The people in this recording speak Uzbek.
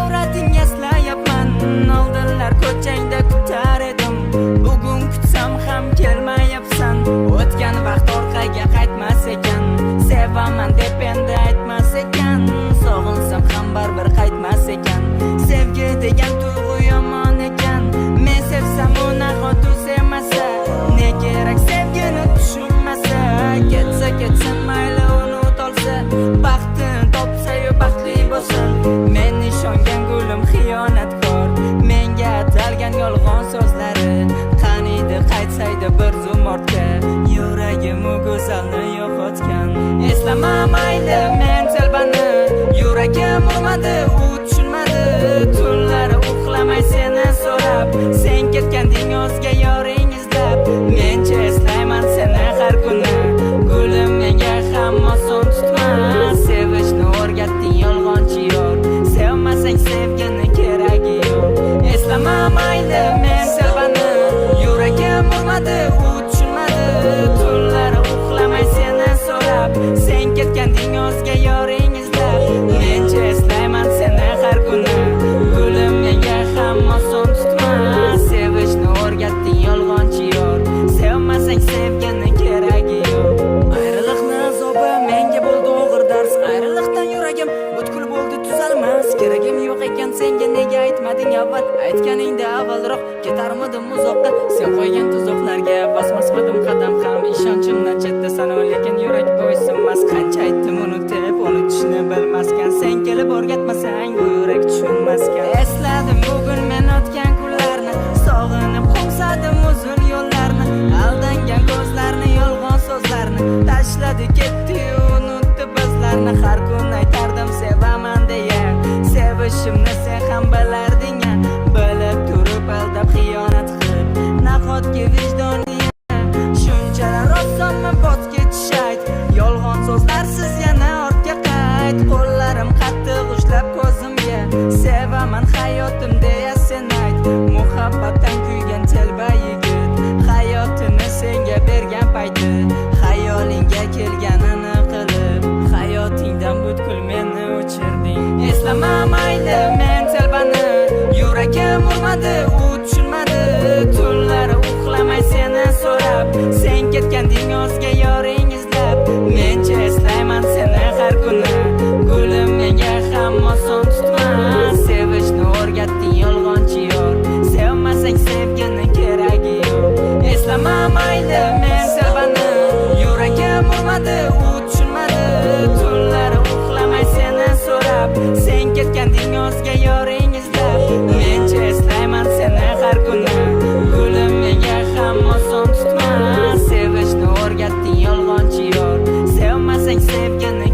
Surating eslayapman. Oldinlar ko'changda kutar edim, bugun kutsam ham kelmayapsan. O'tgan vaqt orqaga qaytmas ekan. Sevaman deb endi aytmas ekan, sog'insam ham baribir qaytmas ekan. Sevgi degan tuyg'u yomon ekan. Men sevsam, u nahot u sevmasa? Ne kerak sevgini tushunmasa? Ketsa ketsin, mayli, unutolsa, baxtini topsa-yu baxtli bo'lsin. Men ishongan gulim xiyonatkor, menga atalgan yolg'on so'zlari. Qaniydi qaytsaydi bir zum ortga, yuragim u go'zalni yo'qotgan. Eslama mayli men telbani, yuragim urmadi, u tushunmadi. Tunlari uxlamay seni so'rab, sen ketganding o'zga yoring izlab. Mencha eslayman seni har kuni. Gulim, menga ham oson tutma. Sevishni o'rgatding, yolg'onchi yor. Sevmasang sevgini keragi yo'q. Eslama mayli men telbani, yuragim urmadi, u tushunmadi. Tunlari uxlamay seni so'rab, sen ketganding o'zga yoring izlab. Mencha eslayman seni har kuni. Gulim, menga ham oson tutma. Sevishni o'rgatding, yolg'onchi yor. Sevmasang sevgini keragi yo'q. Ayriliqni azobi menga bo'ldi og'ir dars. Ayriliqdan yuragim butkul bo'ldi tuzalmas. Keragim yo'q ekan senga, nega aytmading avval? Aytganingda avvalroq ketarmidim uzoqqa. Sen qo'ygan tuzoqlarga bosmasmidim qadam ham. Ishonchimdan chetdasan, lekin yurak bo'ysunmas. Qancha aytdim unut deb, unutishni bilmaskan. Sen kelib o'rgatmasang, bu yurak tushunmaskan. Esladim bugun men o'tgan kunlarni, sog'inib qo'msadim uzun yo'llarni. Aldangan ko'zlarni, yolg'on so'zlarni. Tashladi ketdi-yu unutdi bizlarni. Har kun aytardim sevaman deya. Sevishimni sen ham bilarding a. Bilib turib aldab, xiyonat qilib, nahotki vijdoni shunchalar osonmi voz kechish, ayt? Yolg'on so'zlarsiz yana ortga qayt. Qo'llarim qattiq ushlab ko'zimga, sevaman hayotim deya sen ayt. Muhabbatdan kuygan telba yigit hayotini senga bergan payti, xayolingga kelganini qilib, hayotingdan butkul meni o'chirding. Eslama mayli men telbani, yuragim urmadi, u tushunmadi. Tunlari uxlamay seni so'rab, sen ketganding o'zga yoring izlab. Mencha eslayman seni har kuni. Gulim, menga ham oson tutma. Sevishni o'rgatding, yolg'onchi yor. Sevmasang sevgini keragi yo'q. Eslama mayli men telbani, yuragim urmadi, u tushunmadi. Tunlari uxlamay seni so'rab, sen ketganding o'zga yoring izlab. Mencha eslayman seni har kuni. Gulim, menga ham oson tutma. Sevishni o'rgatding, yolg'onchi yor. Sevmasang sevgini.